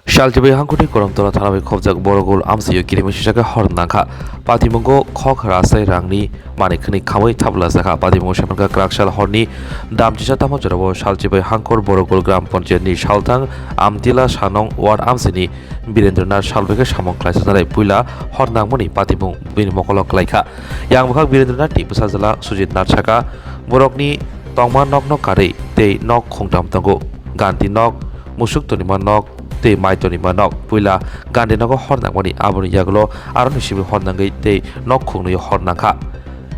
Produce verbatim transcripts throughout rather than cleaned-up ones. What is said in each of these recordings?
Salchibai hangkuni Koromtola thana bai khobjak Borogul amsio kirimi sisaka hor nangkha. Patimungo khok rasai rangni mani khni khamwi thabla jakha. Patimungo semanka kwrak sal horni damchisa tamo jorabo Salchibai hangkor Borogul Gram Panchayat ni salthang Amtila Sanong Ward amsini Birendranath salbai khe samung klaisa janai puila hor nangmani patimung bini mokolo klaikha. Yang bwkhak Birendranath ni bwsajwla Sujit Nath saka borokni tongma nokno karwi tei nok khungtam tongo. Ganti nok, musuk tonima nok, tei mai tonima nok. Puila gandinogo hor nangmani, aboni yagulo aroni simi hor nangwi tei nok khungnwi hor nangkha.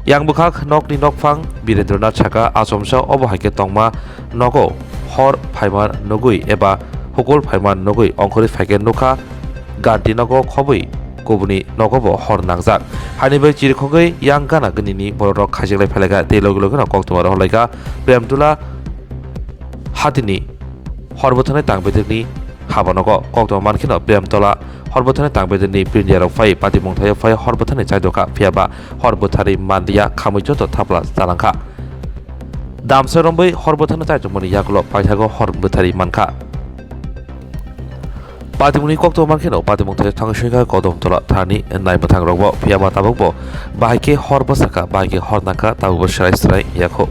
Yang bwkhak nokni nokphang Birendranath saka achomsa obo hai khe tongma nogo hor phaima nugwi eba hukul phaima nugwi ongkhorwi phaikhe nukha gandinogo khobwi kubuni nogobo hor nangjak. Haini bai chirikhogwi yang gana gnini bororok khaijaklai phailaikha tei logi logino koktwma rohorlaikha Premtula hatini hor bwthanai tang bedekni habanogo. Koktwma mankheno Premtola hor bwthanai tang bedekni prindiarok phai patimung thaio phai hor bwthanai chaidokha, phiyaba hor bwtharwi manliya khamwi joto thapla chalangkha. Damsai romwi hor bwthanai chaidokmani yagulo paithago hor bwtharwi mankha. Patimungni koktwma mankheno patimung thaio thangwi soikha Kodom Tola thani nai mwthangrokbo, phiyaba tabukbo bahai khe hor bwsakha, bahai khe hor nangkha, tabukbo swrai swrai yakho.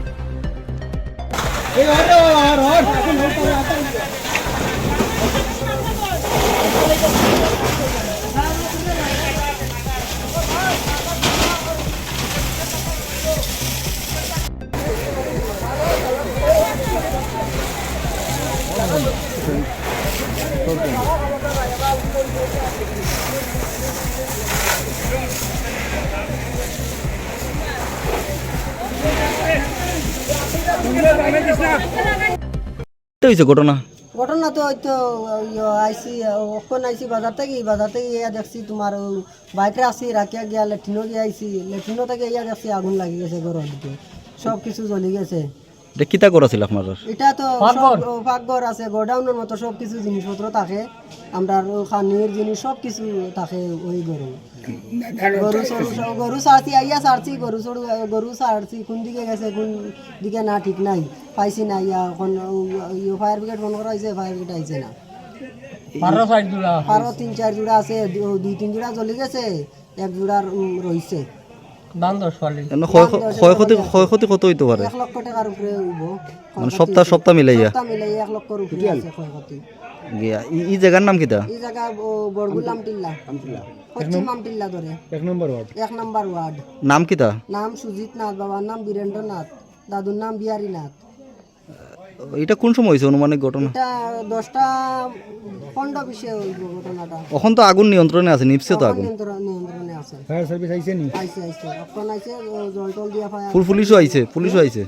Te hoise ghotona? ঘটনা তো ওই তো ইয়ে আইসি, অখন আইসি বাজার থেকে, বাজার থেকে ইয়া দেখছি তোমার ওই বাইক রাখছি, রাখিয়া গিয়া লেট্রিনও গিয়া আইসি, লেট্রিনও থেকে ইয়া দেখছি আগুন লাগি গেছে ঘরের দিকে, সব কিছু জ্বলি গেছে। এটা কিতা করা ছিল আপনার? এটা তো সব, পাকঘর? ও, পাকঘর আছে, গোডাউনের মতো সব কিছু জিনিসপত্র থাকে, আমরা খানির জিনিস সব কিছু থাকে ওই ঘরে। গরু চরু সব, গরু ছাড়ছি, আইয়া ছাড়ছি, গরু চরু, গরু ছাড়ছি, কোন দিকে গেছে, কোন দিকে না ঠিক নাই, পাইছি না। ইয়া এখন ও, ইয়ে ফায়ার ব্রিগেড ফোন করা হয়েছে, ফায়ার ব্রিগেড আইছে না। পারো চার জোড়া। পারো তিন চার জোড়া আছে, দু-, দুই তিন জোড়া জ্বলি গেছে, এক জোড়ার, উম, রইছে। দাম দশ পালি। এমনি ক্ষয়, ধান দশ ক্ষয়ক্ষতি, হাজার। ক্ষয়ক্ষতি কত হইতে পারে? এক লক্ষ টাকার উপরে হইব। মানে ক্ষয়ক্ষতি সপ্তাহ, হইছে। সপ্তাহ মিলাইয়া? সপ্তাহ মিলাইয়া এক লক্ষর উপরে আছে ক্ষয়ক্ষতি। গিয়া, ই, ই জায়গার নাম কিতা? এই জায়গা ব-, বড়গুল আমটিল্লা। আমটিল্লা। পশ্চিম আমটিল্লা ধরে। এক নম্বর ওয়ার্ড। এক নম্বর ওয়ার্ড। নাম কিতা? নাম সুজিত নাথ, বাবার নাম বীরেন্দ্রনাথ, দাদুর নাম বিহারীনাথ। এটা কোন সময় হয়েছে আনুমানিক ঘটনা? এটা দশটা পনেরো বিশে হইব ঘটনাটা। এখন তো আগুন নিয়ন্ত্রণে আছে, নিভছে তো এখন আগুন। নিয়ন্ত্রণ-, নিয়ন্ত্রণে আছে। ফায়ার সার্ভিস আইছে নি? আইছে, আইছে। এখন আইছে, ও, জল টল দিয়া ফায়ার। ফুল পুলিশও আইছে, পুলিশও আইছে।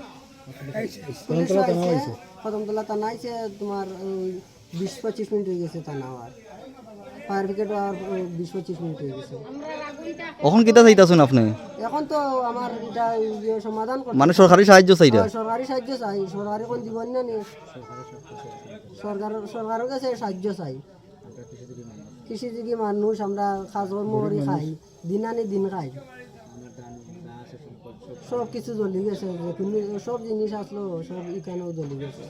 পুলিশও কদমতলা থানা আইছে। আইছে। কদমতলা থানা আইছে, তোমার ওই বিশ পঁচিশ মিনিট হয়ে গেছে থানা হওয়ার। ফায়ার ব্রিগেড আর, ও, বিশ পঁচিশ মিনিট হয়ে গেছে। এখন কিতা চাইতাছেন আপনি? এখন তো আমার এটা ইয়ে সমাধান করতে মানে সরকারি সাহায্য চাইরা? হ্যাঁ, সরকারি সাহায্য চাই, সরকারি কোন জীবন না নিয়ে। সরকার, সরকারের কাছে সাহায্য চাই। কৃষিজীবী মানুষ, আমরা কাজকর্ম করি খাই, দিন আনি দিন খাই। সব কিছু জ্বলি গেছে, যে কোনো সব জিনিস আসলো, সব এখানেও জ্বলি গেছে।